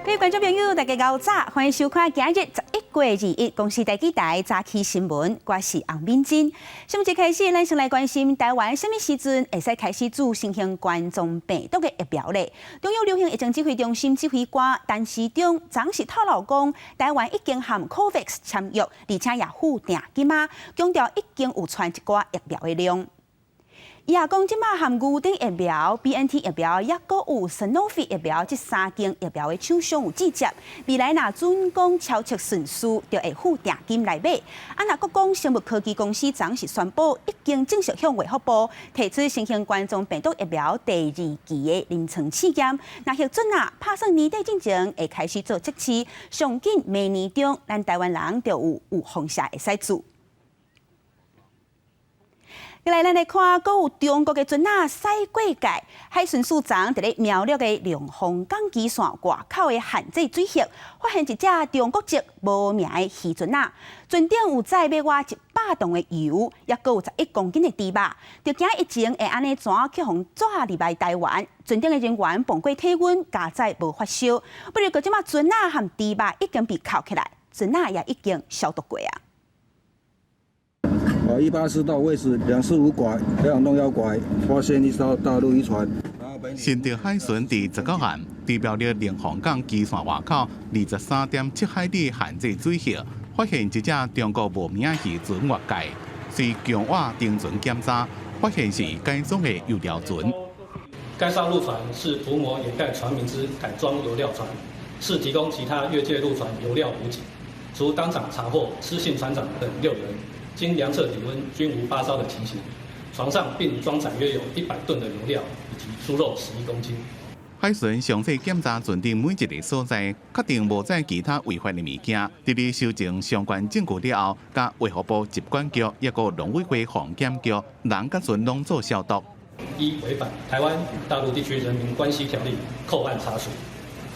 各位觀眾朋友，大家𠢕早，歡迎收看今日11月21公視第幾台早起新聞，我是洪敏珍。新聞一開始，咱先來關心台灣啥物時陣會使開始注新型冠狀病毒的疫苗咧？中央流行疫情指揮中心指揮官陳時中昨是透露講，台灣已經和 COVAX 簽約，而且也付訂金啊，強調已經有存一寡疫苗的量。伊也講，這馬含牛津疫苗、BNT 疫苗，抑閣有 Sanofi 疫苗，這三間疫苗的廠商有接洽。未來若準講超出順序，就會付訂金來買。啊，若閣講生物科技公司昨是宣布，已經正式向衛福部提出新型冠狀病毒疫苗第二期的臨床試驗。若核准啊，拍算年底進前會開始做測試，上緊明年中，咱台灣人就有注射會使注。來，咱來看，閣有中國的船仔駛過界，海巡署昨佇咧苗栗的龍鳳港基線外口的限制水域，發現一隻中國籍無名的漁船仔，船頂有載欲倚100噸的油，抑閣有11公斤的豬肉，就驚疫情會按呢怎去予抓入來台灣。船頂的人員磅過體溫，加載無發燒。不過，這馬船仔和豬肉已經被扣起來，船仔也已經消毒過啊。 184道位置245拐2棟幺拐，發現一艘大陸漁船。新竹海巡佇19號，佇苗栗龍鳳港基線外口23.7海里限制水域，發現一隻中國無名漁船越界，隨強挖登船檢查，發現是改裝的油料船。該艘陸船是塗抹掩蓋船名之改裝油料船，是提供其他越界陸船油料補給。除當場查獲施姓船長等六人。經量測體溫均無發燒的情形，船上並裝載約有100噸的油料以及豬肉11公斤。海巡詳細檢查船頂每一个所在，確定無載其他違法的物件。佇咧收集相關證據了後，佮衛福部疾管局、抑閣農委會防檢局，人佮船攏做消毒。依違反《台灣與大陸地區人民關係條例》扣案查處，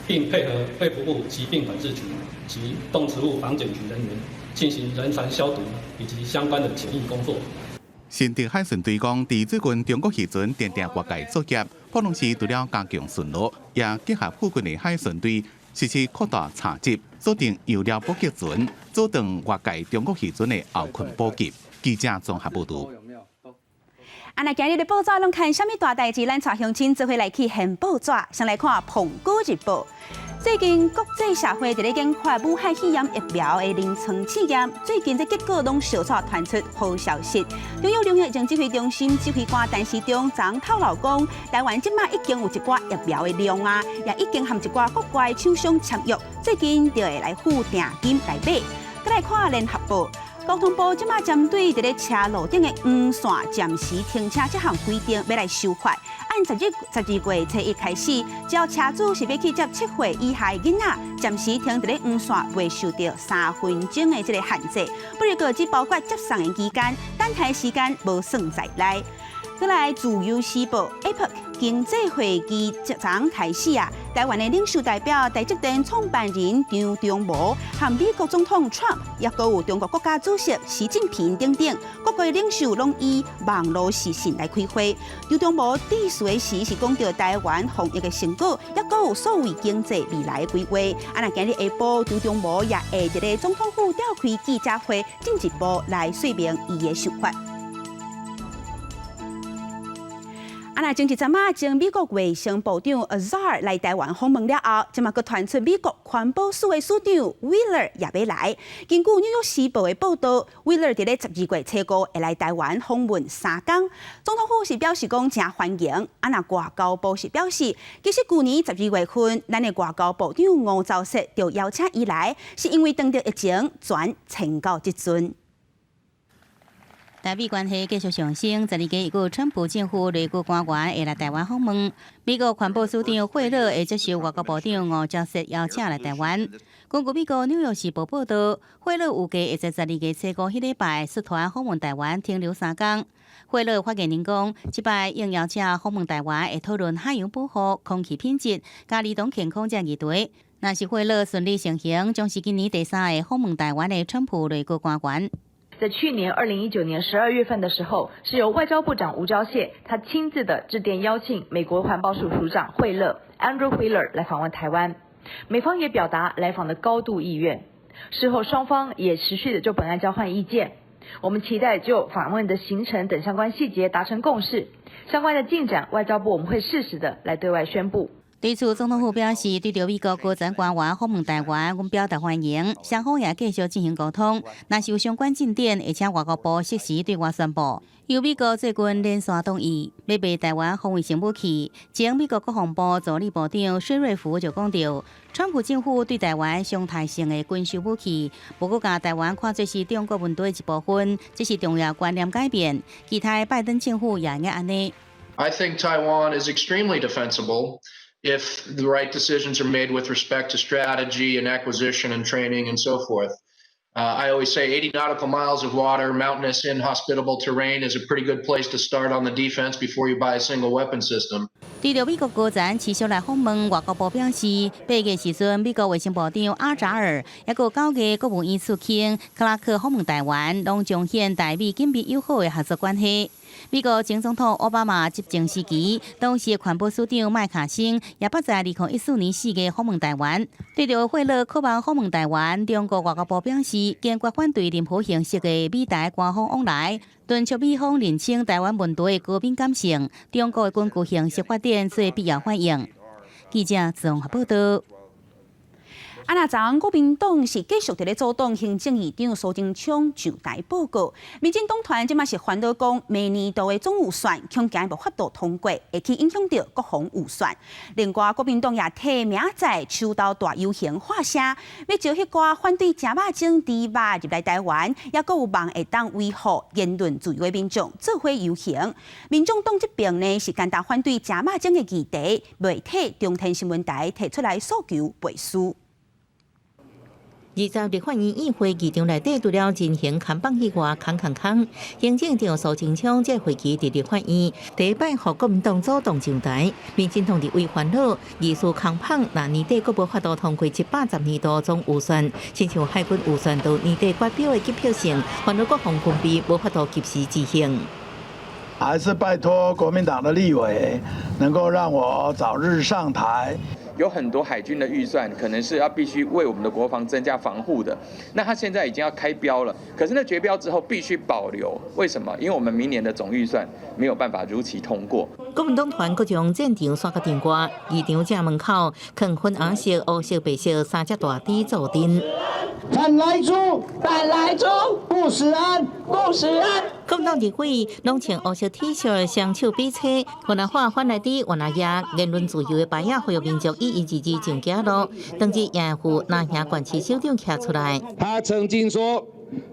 並配合衛福部疾病管制局及動植物防檢局人員進行人船消毒以及相關的檢疫工作。新竹海巡隊講，佇最近中國漁船定定越界作業，普通時除了加強巡邏，也結合附近的海巡隊實施擴大查緝，鎖定油料補給船，阻斷越界中國漁船的後勤補給。記者綜合報導。啊，那今日的報紙攏看啥物大代誌？咱帶鄉親做伙來去掀報紙，先來看《蘋果日報》。最近國際社會佇咧研發武漢肺炎疫苗的臨床試驗，最近這結果攏相續傳出好消息。中央流行疫情指揮中心指揮官陳時中昨透露講，台灣這馬已經有一寡疫苗的量啊，也已經和一寡國外廠商簽約，最近就會來付訂金來買。閣來看聯合報。交通部這馬針對佇咧車路頂的黃線暫時停車這項規定，欲來修法。按12月初一開始，只要車主是欲去接7歲以下的囡仔，暫時停佇咧黃線，袂受著3分鐘的這个限制。不過，只包括接送的期間，等待時間無算在內。閣來自由時報 APEC 經濟會議昨開始啊，台灣的領袖代表台積電創辦人張忠謀和美國總統川普，抑閣有中國國家主席習近平等等，各國領袖攏以網路視訊來開會。張忠謀致辭的時是講著台灣防疫的成果，抑閣有數位經濟未來的規劃。啊，若今日下晡，張忠謀也會佇咧總統府召開記者會，進一步來說明伊的想法。啊！若前一陣仔，前美國衛生部長 Azar 來台灣訪問了後，這馬閣傳出美國環保署的署長 Wheeler 也欲來。根據紐約時報的報道，Wheeler 佇咧12月初五會來台灣訪問3工。總統府是表示講誠歡迎。啊，若外交部是表示，其實舊年12月份，咱的外交部長吳釗燮就邀請伊來，是因為當著疫情轉遷到這陣。台美關係繼續上升，12月一個川普政府內閣官員會來台灣訪問。美國環保署長惠勒會接受外交部長吳釗燮邀請來台灣。根據美國紐約時報報道，惠勒預計會在12月初五彼禮拜率團訪問台灣，停留3工。惠勒發言人講，這擺應邀請訪問台灣，會討論海洋保護、空氣品質、佮兒童健康這議題。若是惠勒順利成行，將是今年第三个訪問台灣的川普內閣官員。在去年2019年12月份的時候，是由外交部長吳釗燮他親自的致電邀請美國環保署署長惠勒 Andrew Wheeler 來訪問台灣。美方也表達來訪的高度意願。事後雙方也持續的就本案交換意見。我們期待就訪問的行程等相關細節達成共識。相關的進展，外交部我們會適時的來對外宣布。對此，總統府表示，對著美國高層官員訪問台灣，阮表達歡迎，雙方也繼續進行溝通。若是有相關進展，會請外交部適時對外宣布。由美國最近連續動議欲賣台灣防衛性武器，前美國國防部助理部長薛瑞福就講著，川普政府對台灣常態性的軍售武器，無閣共台灣看做是中國問題一部分，這是重要觀念改變。期待拜登政府也會按呢。 I think Taiwan is extremely defensible if the right decisions are made with respect to strategy and acquisition and training and so forth. I always say 80 nautical miles of water, mountainous, inhospitable terrain is a pretty good place to start on the defense before you buy a single weapon system. 對著美國高層持續來訪問，外交部表示，8月時陣，美國衛生部長阿扎爾，抑閣9月國務院次卿克拉克訪問台灣，攏彰顯台美緊密友好的合作關係。美國前總統奧巴馬執政時期，當時的環保署長麥卡森也捌在2014年4月訪問台灣。對著惠勒渴望訪問台灣，中國外交部表示堅決反對任何形式的美台官方往來，敦促美方認清台灣問題的高敏感性，中國的軍事形勢發展做必要反應。記者綜合報道。啊，若昨國民黨是繼續佇咧阻擋行政院長蘇貞昌上台報告，民進黨團這馬是煩惱講，明年度的總預算恐驚無法度通過，會去影響著國防預算。另外，國民黨也替明仔載秋鬥大遊行喊聲，欲招彼寡反對食肉種豬肉入來台灣，抑閣有望會當維護言論自由的民眾做伙遊行。民眾黨這邊呢是簡單反對食肉粽的議題，袂替中天新聞台提出來訴求背書。20立法院議會議場內底，除了進行扛棒以外，空空空。行政長蘇貞昌這會期佇立法院第一擺予國民黨阻擋上台，民進黨立委煩惱，議事空棒，若年底閣無法度通過110年度總預算，親像海軍預算到年底決表的急迫性，煩惱國防軍備無法度及時執行。還是拜託國民黨的立委，能夠讓我早日上台。有很多海軍的預算可能是要必須為我們的國防增加防護的，那他現在已經要開標了，可是那決標之後必須保留，為什麼？因為我們明年的總預算沒有辦法如期通過。國民黨團閣將戰場徙到場外，議場正門口，囥粉紅色、烏色、白色三隻大豬坐鎮。反萊豬，反萊豬，不食安，不食安。國民黨立委攏穿烏色 T 恤，雙手比冊，越南話反萊豬，越南言言論自由的牌仔，呼籲民眾一一二二上街路。當日也有南營縣市首長徛出來。他曾經說，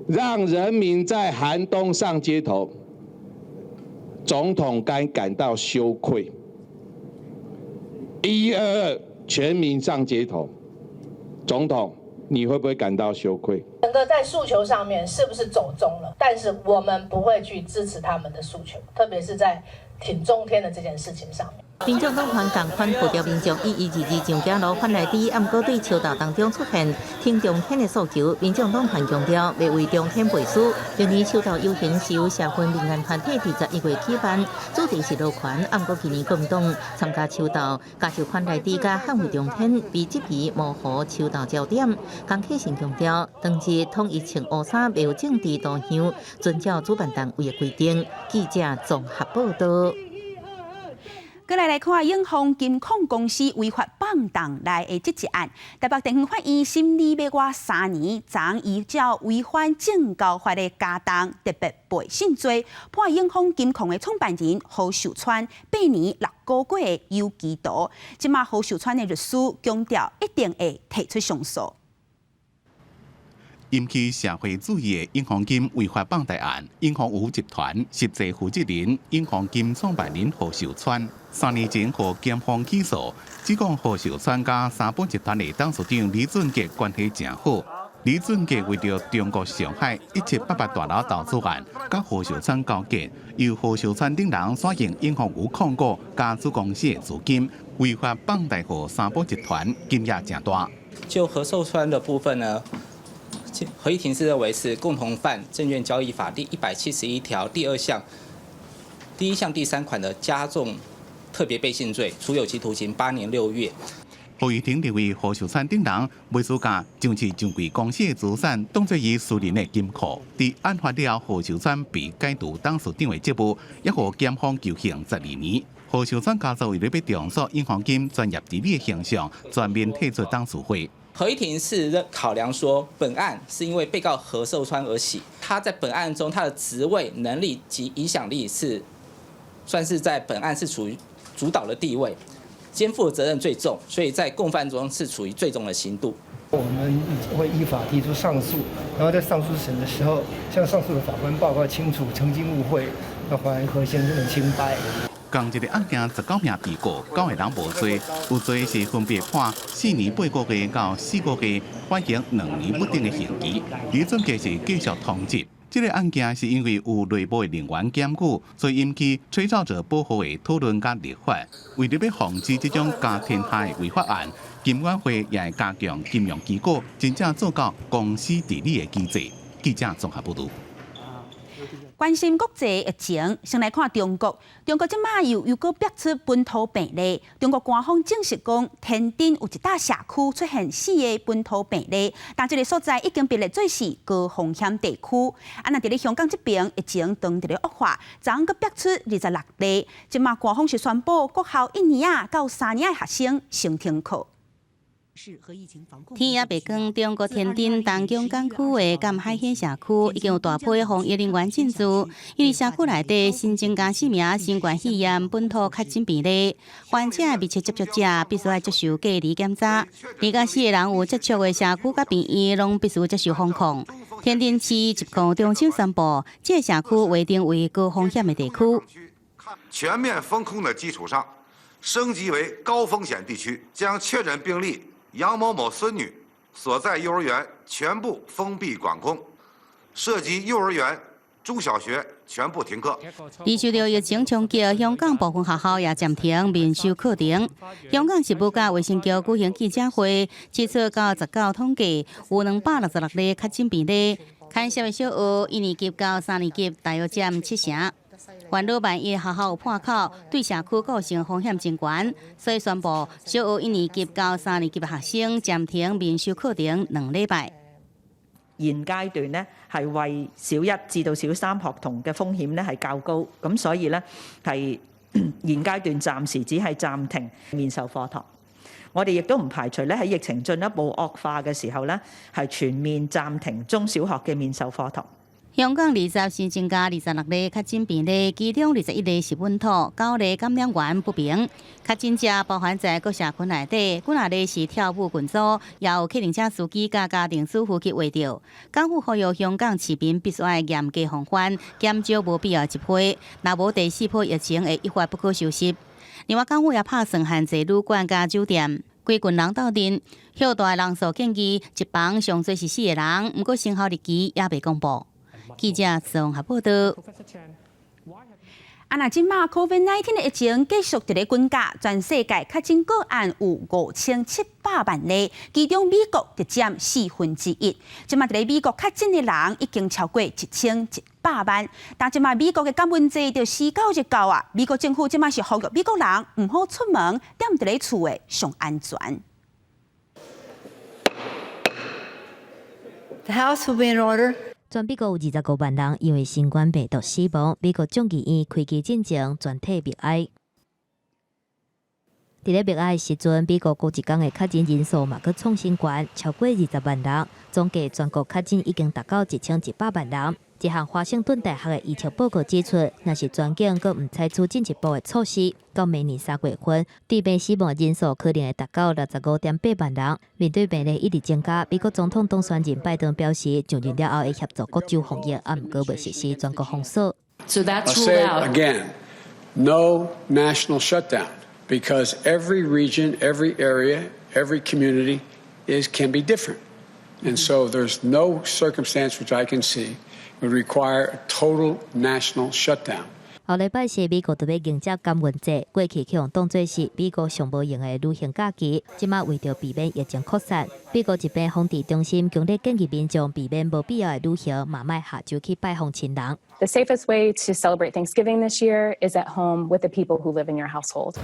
讓人民在寒冬上街頭，總統該感到羞愧。122全民上街頭，總統。你會不會感到羞愧？整個在訴求上面是不是走中了？但是我們不會去支持他們的訴求，特別是在挺中天的這件事情上面。民眾黨團共款號召民眾以122上街路反萊豬，毋過對秋鬥當中出現挺中天的訴求，民眾黨團強調欲為中天背書。今年秋鬥遊行是由社會民間團體佇11月舉辦，主題是勞權。毋過今年國民黨參加秋鬥，加上反萊豬佮捍衛中天，被質疑模糊秋鬥焦點。江啟臣強調，當日統一穿烏衫，袂有政治導向，遵照主辦單位的規定。記者綜合報道。閣來看永豐金控公司違法放檔來的這一案，台北地方法院審理欲倚3年，昨依照違反證交法的加重特別背信罪，判永豐金控的創辦人何壽川8年6個月的有期徒。這馬何壽川的律師強調，一定會提出上訴。引起社會注意的永豐金違法放貸案，永豐餘集團實際負責人永豐金創辦人何壽川，3年前予檢方起訴，指控何壽川佮三寶集團的董事長李俊杰關係誠好。李俊杰為著中國上海1788大樓投資案，佮何壽川勾結，由何壽川等人使用永豐餘控股家族公司的資金，違法放貸予三寶集團，金額誠大。就何壽川的部分呢？合議庭是認為是共同犯證券交易法第171條第二項第一項第三款的加重特別背信罪，處有期徒刑8年6月。合議庭認為何秀川等人袂輸共上市上櫃公司的資產當做伊私人的金庫。佇案發了後，何秀川被解除董事長的職務，也予檢方求刑12年。何秀川家族為了欲重塑永豐金專業治理的形象，全面退出董事會。合議庭是考量說，本案是因為被告何壽川而起，他在本案中他的職位、能力及影響力是算是在本案是處於主導的地位，肩負的責任最重，所以在共犯中是處於最重的刑度。我們會依法提出上訴，然後在上訴審的時候，向上訴的法官報告清楚，澄清誤會，要還何先生的清白。仝一个案件19名被告，9个人無罪，有罪是分別判4年8個月到4個月，緩刑2年不等的刑期。李準計是繼續通緝。這个案件是因為有內部的人員檢舉，所以引起吹哨者保護的討論佮立法。為了欲防止這種家天下的違法案，金管會也會加強金融機構真正做到公司治理的機制。記者綜合報導。關心國際疫情，先來看中國。中國這馬又閣爆出本土病例。中國官方證實講，天津有一搭社區出現四个本土病例，但這个所在已經被列做是高風險地區。啊，若佇咧香港這邊疫情當佇咧惡化，昨昏閣爆出26例。這馬官方是宣布國校1年仔到3年仔的學生先停課。天也袂光，中國天津東疆港區的甘海縣社區已經有大批防疫人員進駐，因為社區內底新增加四名新冠肺炎本土確診病例，患者密切接觸者必須愛接受隔離檢查，24個人有接觸的社區佮病院攏必須接受封控。天津市疾控中心宣布，這个社區劃定為高風險的地區。全面封控的基礎上，升級為高風險地區，將確診病例楊某某孫女所在幼兒園全部封閉管控，涉及幼兒園、中小學全部停課。而受到疫情衝擊，香港部分學校也暫停面授課程。香港食物及衛生局舉行記者會，指出到19統計有266例確診病例，牽涉的小學一年級到三年級大約佔七成。元老萬一學校有破口，對社區構成風險真懸，所以宣布小學一年級到三年級的學生暫停面授課程2禮拜。現階段呢，係為小一至到小三學童嘅風險呢係較高，咁所以呢，係現階段暫時只係暫停面授課堂。我哋亦都唔排除咧喺疫情進一步惡化嘅時候呢，係全面暫停中小學嘅面授課堂。香港20新增加26例確診病例，其中21例是本土，9例感染源不明。確診者包含在各社區內底，幾若例是跳舞群組，也有客運車司機佮家庭主婦去穢著。港府呼籲香港市民必須愛嚴格防範，減少無必要集會，若無第四波疫情會一發不可收拾。另外，港府也拍算限制旅館佮酒店，規群人鬥陣，歇蹛人數建議一房上濟是四个人，毋過生效日期猶未公布。記者綜合報道。啊，若這馬 COVID-19 的疫情繼續佇咧滾價，全世界確診個案有5700萬例，其中美國就佔1/4。這馬佇咧美國確診的人已經超過1100萬。但這馬美國的感恩節就時到日到啊！美國政府這馬是呼籲美國人毋好出門，踮佇咧厝的上安全。 The House will be in order. 全美國有25萬人因為新冠病毒死亡。美國眾議院開機進前全體默哀。佇咧默哀的時陣，美國過一工的確診人數嘛閣創新高，超過20萬人，總計全國確診已經達到1100萬人。一項華盛頓大學的預測報告指出，若是全境閣毋採取進一步的措施，到明年3月份，致病死亡人數可能會達到65.8萬人。面對病例一直增加，美國總統當選人拜登表示，上任了後會協助各州防疫，啊，毋過袂實施全國封鎖。 So that's ruled out. Again, no national shutdown because every region, every area, every community can be different, and so there's no circumstance which I can see would require a total national shutdown. 後禮拜四，美國就欲迎接感恩節，過去予人當做是美國上無閒的旅行假期。這馬為著避免疫情擴散，美國疾病防治中心強烈建議民眾避免無必要的旅行，嘛莫下周去拜訪親人。 The safest way to celebrate Thanksgiving this year is at home with the people who live in your household.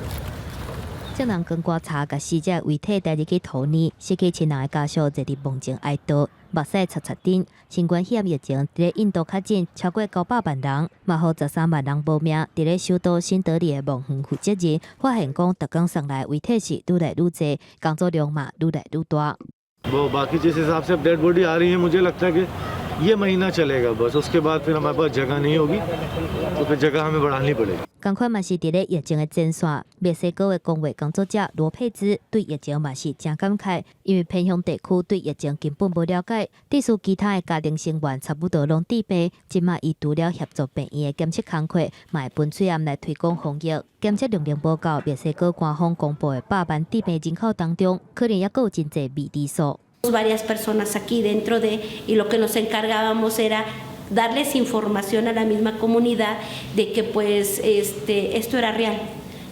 眾人經棺柴共死者遺體帶入去塗殞，死去親人的家屬坐佇墓前哀悼，目屎擦擦甜。新冠肺炎疫情佇咧印度確診超過900萬人，嘛予13萬人無命。佇咧首都新德里的墓園負責人發現講，逐工送來遺體是愈來愈濟，工作量嘛愈來愈大。 वो बाकी जिस हिसाब से dead body आ रही है, मुझे लगता है कि ये महीना चलेगा बस। उसके बाद फिर हमारे पास जगह नहीं होगी, तो फिर जगह हमें बढ़ानी पड़ेगी。仝款嘛是佇咧疫情的前線，墨西哥的公衛工作者羅佩茲對疫情嘛是誠感慨，因為偏鄉地區對疫情根本無了解，致使其他的家庭成員差不多攏致病。這馬伊除了協助病院的檢測工課，嘛會分喙罨來推廣防疫。檢測量量無夠，墨西哥官方公布的百萬致病人口當中，可能猶閣有真濟未知數。 Varias personas aquí dentro de y lo que nos encargábamos era darles información a la misma comunidad de que, pues, esto era real,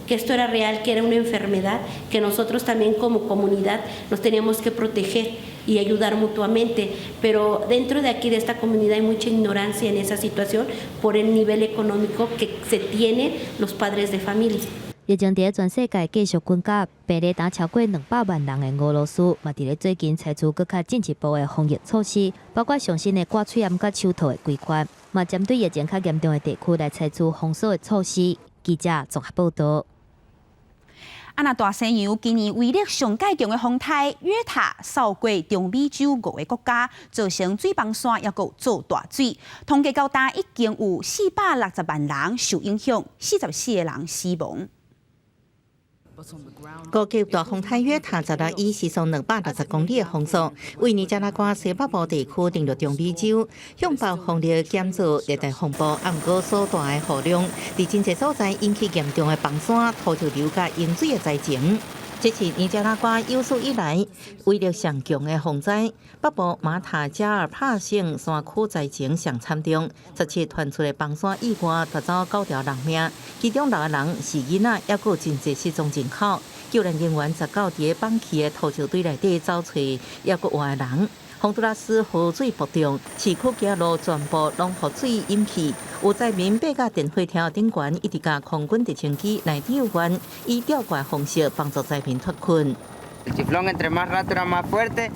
que esto era real, que era una enfermedad, que nosotros también como comunidad nos teníamos que proteger y ayudar mutuamente, pero dentro de aquí de esta comunidad hay mucha ignorancia en esa situación por el nivel económico que se tienen los padres de familia. 疫情佇全世界繼續滾加，病例達超過200萬人的俄羅斯，嘛佇咧最近採取閣較進一步的防疫措施，包括上新的掛喙罨佮手套的規範，嘛針對疫情較嚴重的地區來採取封鎖的措施。記者綜合報導。啊，若大西洋今年威力上蓋強的風颱約塔，掃過中美洲五个國家，造成水崩山，猶閣做大水。統計到今已經有460萬人受影響，44個人死亡。五級大風颱約塔十六以時速260公里的風速，位尼加拉瓜西北部地區登陸中美洲，向暴風力減做熱帶風暴，啊，毋過所帶的雨量，佇真濟所在引起嚴重的崩山、土石流佮淹水的災情。這是尼加拉瓜有史以來威力上強的洪災，北部馬塔加爾帕省山區災情上慘重，17傳出的崩山意外奪走九條人命，其中六個人是囡仔，猶閣有真濟失蹤人口。救援人員19佇崩去的土石堆內底找揣猶閣活的人。洪都拉斯河水暴漲，市區街路全部攏予水淹去。有災民爬到電火柱頂懸，一直共空軍直升機來救援，以吊掛方式幫助災民脫困。 El chiflón entre más rato era más fuerte.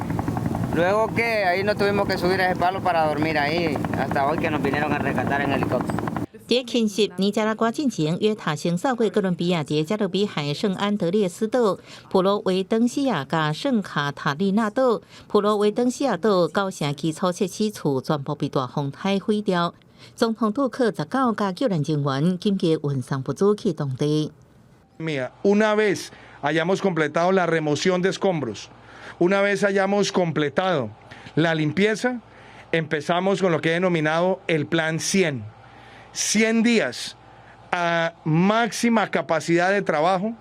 Luego que ahí nos tuvimos que subir a ese palo para dormir ahí hasta hoy que nos vinieron a rescatar en helicóptero. 佇侵襲尼加拉瓜進前，約塔先掃過哥倫比亞，佇加勒比海聖安德烈斯島、普羅維登西亞佮聖卡塔利娜島。普羅維登西亞島九成基礎設施厝全部被大風颱毀掉。總統杜克19佮救援人員緊急運送物資去當地。 Una vez hayamos completado la remoción de escombros, una vez hayamos completado la limpieza, empezamos con lo que he denominado el Plan 100. 100 días a máxima capacidad de trabajo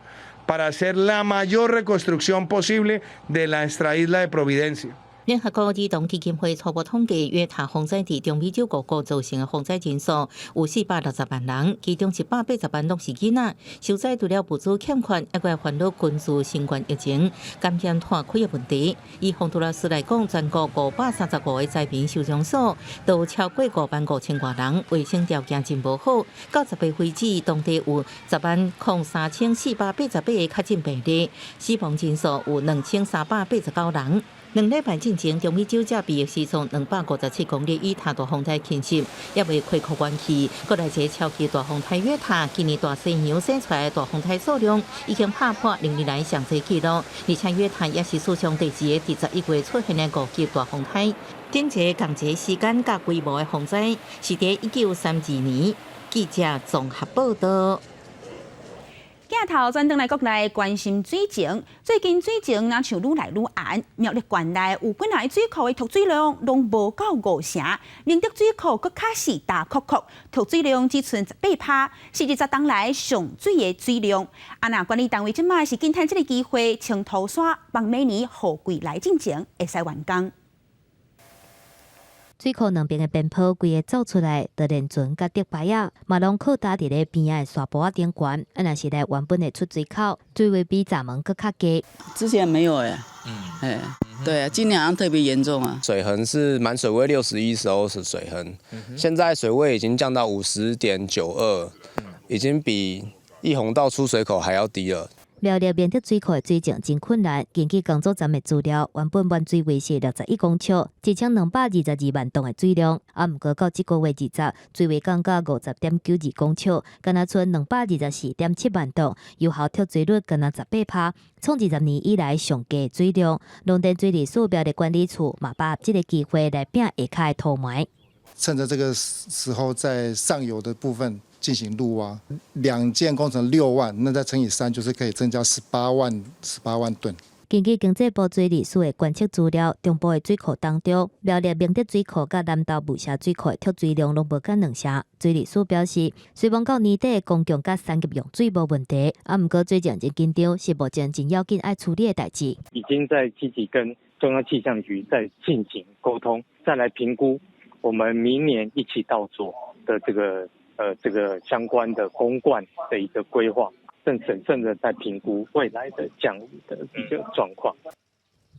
para hacer la mayor reconstrucción posible de nuestra isla de Providencia. 聯合國兒童基金會初步統計，約塔洪災佇中美洲五國造成的洪災人數有460萬人，其中180萬攏是囡仔。受災除了物資欠缺，猶閣煩惱根治新冠疫情感染拖開的問題。以洪都拉斯來講，全國535個災民收容所都超過5萬5千外人，衛生條件真無好。到10月為止，當地有10萬零3488個確診病例，死亡人數有2389人。兩禮拜進前，中美洲這邊時速257公里以塔大風台侵襲，猶未恢復元氣。閣來一个超級大風颱約塔，今年大西洋生出來的大風颱數量已經拍破歷年來上濟紀錄，而且約塔也是史上第二個佇11月出現的五級大風颱。頂一个仝一个時間佮規模的洪災是佇1932年。記者綜合報導。鏡頭轉轉來國內關心水情，最近水情若像愈來愈絚，苗栗縣內有幾若个水庫的蓄水量攏無夠五成，明德水庫閣較是焦涸涸，蓄水量只賰18%，是20冬來上水的水量。啊，若管理單位這馬是緊趁這个機會清土沙，望明年雨季來進前會使完工。水庫兩邊的邊坡規个走出來，就連船佮竹排仔，嘛攏靠搭佇咧邊仔的沙坡仔頂懸。啊，若是來原本的出水口，水位比閘門閣較低。之前沒有哎，哎，對啊，今年好像特別嚴重啊。水痕是滿水位61時候是水痕，現在水位已經降到50.92，已經比溢洪道出水口還要低了。苗栗明德水庫的水情真困難。根據工作站的資料，原本滿水位是61公尺，1222萬噸的水量，啊，毋過到這個月20，水位降到50.92公尺，干焦賰224.7萬噸，有效蓄水率干焦18%，創20年以來上低的水量。農田水利署苗栗管理處嘛把握這个機會來拚下跤的土埋。趁着這個時候，在上游的部分進行路挖，兩件工程6萬，那再乘以3，就是可以增加18萬、18萬噸。根據經濟部水利署的觀測資料，中部的水庫當中，苗栗明德水庫佮南投霧社水庫的蓄水量攏無減兩成。水利署表示，雖罔到年底公共佮產業用水無問題，啊，毋過水情真緊張，是目前真要緊愛處理的代誌。已經在積極跟中央氣象局在進行溝通，再來評估我們明年一起稻作的這個相關的供灌的一個規劃。正審慎的在評估未來的降雨的一個狀況。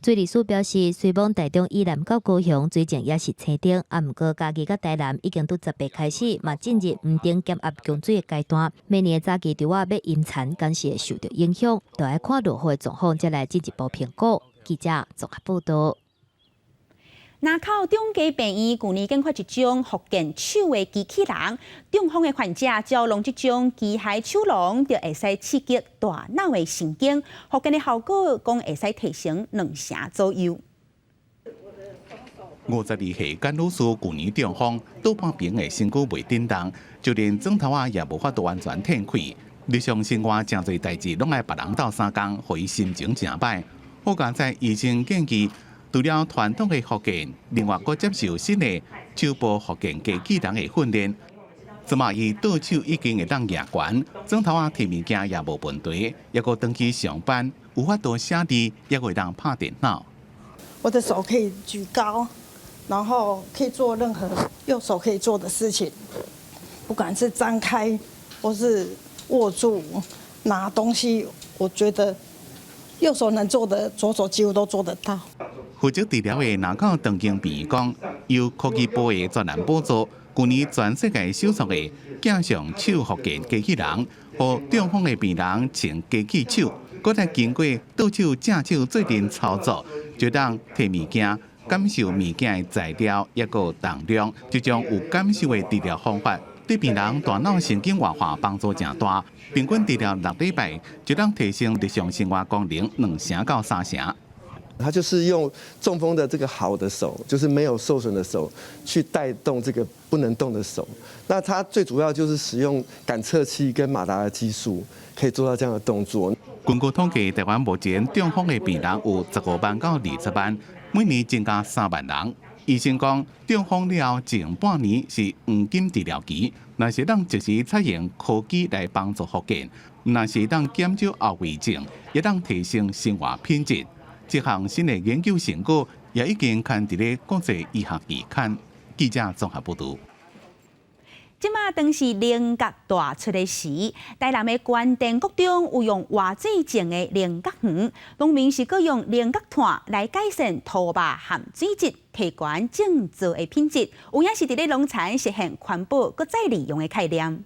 水利署表示，雖罔台中以南到高雄水情也是青燈，啊，毋過嘉義佮台南已經佇10月開始，嘛進入黃燈減壓供水的階段。明年早期稻仔欲淹田，敢是會受著影響，著愛看落雨的狀況，才來進一步評估。記者綜合報道。林口中家病院舊年研發一種復健手的機器人，中風的患者只要用這種機械手攏，就會使刺激大腦的神經，復健的效果講會使提升兩成左右。52歲甘女士舊年中風，倒半邊的身軀袂振動，就連枕頭仔也無法度完全褪開。日常生活誠濟代誌攏愛別人鬥相共，予伊心情誠歹。好佳哉醫生建議，除了傳統的復健，另外閣接受新的手部復健機器人的訓練。這馬伊倒手已經會當舉懸，枕頭仔提物件也無問題，猶閣轉去上班，有法度寫字，猶閣會當拍電腦。我的手可以舉高，然後可以做任何右手可以做的事情，不管是張開或是握住拿東西，我覺得右手能做的，左手幾乎都做得到。負責治療的林口長庚病院講，由科技部的專案補助，舊年全世界首創的鏡像手復健機器人，予中風的病人穿機器手，閣再經過倒手正手做陣操作，就當提物件、感受物件的材料，抑閣重量，這種有感受的治療方法，對病人大腦神經活化幫助誠大。平均治療6禮拜，就當提升日常生活功能2成到3成。他就是用中風的這個好的手，就是沒有受損的手，去帶動這個不能動的手。那他最主要就是使用感測器跟馬達的技術，可以做到這樣的動作。根據統計，台灣目前中風的病人有15萬到20萬，每年增加3萬人。醫生講，中風了後前半年是黃金治療期，若是當及時採用科技來幫助復健，若是當減少後遺症，會當提升生活品質。這項新的研究成果也已經刊佇咧國際醫學期刊。記者綜合報導。這馬當是菱角大出的時，台南的關田國中有用活水種的菱角園，農民是閣用菱角炭來改善土肉含水質，提懸種稻的品質。有影是佇咧農田實現環保閣再利用的概念。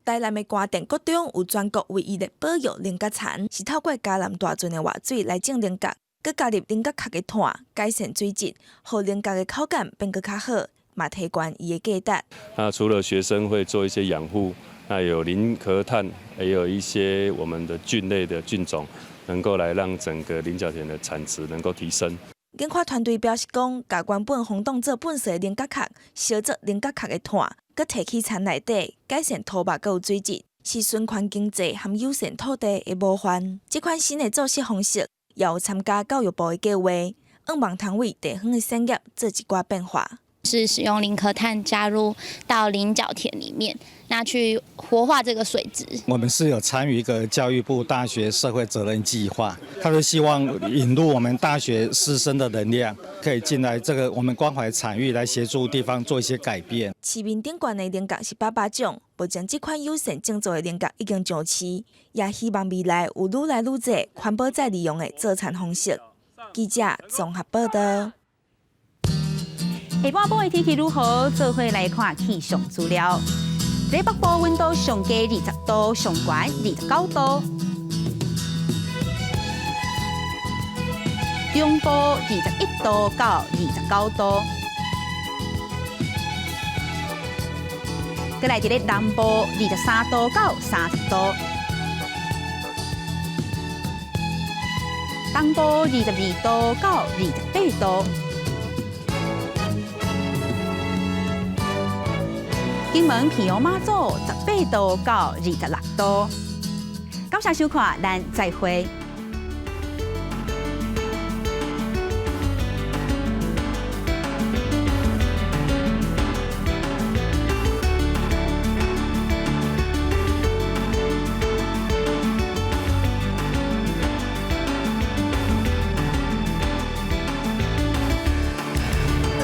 台南的關田國中有全國唯一的保育菱角田，是透過嘉南大圳的活水來種菱角，閣加入菱角殼的炭，改善水質，予菱角的口感變閣較好，嘛提懸伊的價值。那除了學生會做一些養護，那有菱殼炭，也有一些我們的菌類的菌種，能夠來讓整個菱角田的產值能夠提升。研發團隊表示講，共原本封凍做糞埽的菱角殼，燒做菱角殼的炭，閣提去田內底，改善土肉閣有水質，是循環經濟和友善土地的模範。這款新的做穡方式，也有參加教育部的計劃，向望通為地方的產業做一寡變化。是使用菱殼炭加入到菱角田裡面，那去活化這個水質。我們是有參與一個教育部大學社會責任計劃，他是希望引入我們大學師生的能量，可以進來這個我們關懷場域來協助地方做一些改變。市面頂懸的菱角是百百種，目前這款友善種作的菱角已經上市，也希望未來有愈來愈濟環保再利用的做田方式。記者綜合報道。下半晡的天氣如何？做伙來看氣象資料。佇北部溫度上低20度，上懸29度；中部21度到29度。閣來佇咧南部23度到30度，東部22度到28度。金門、屏陽、馬祖18度到26度。感謝收看，咱再會。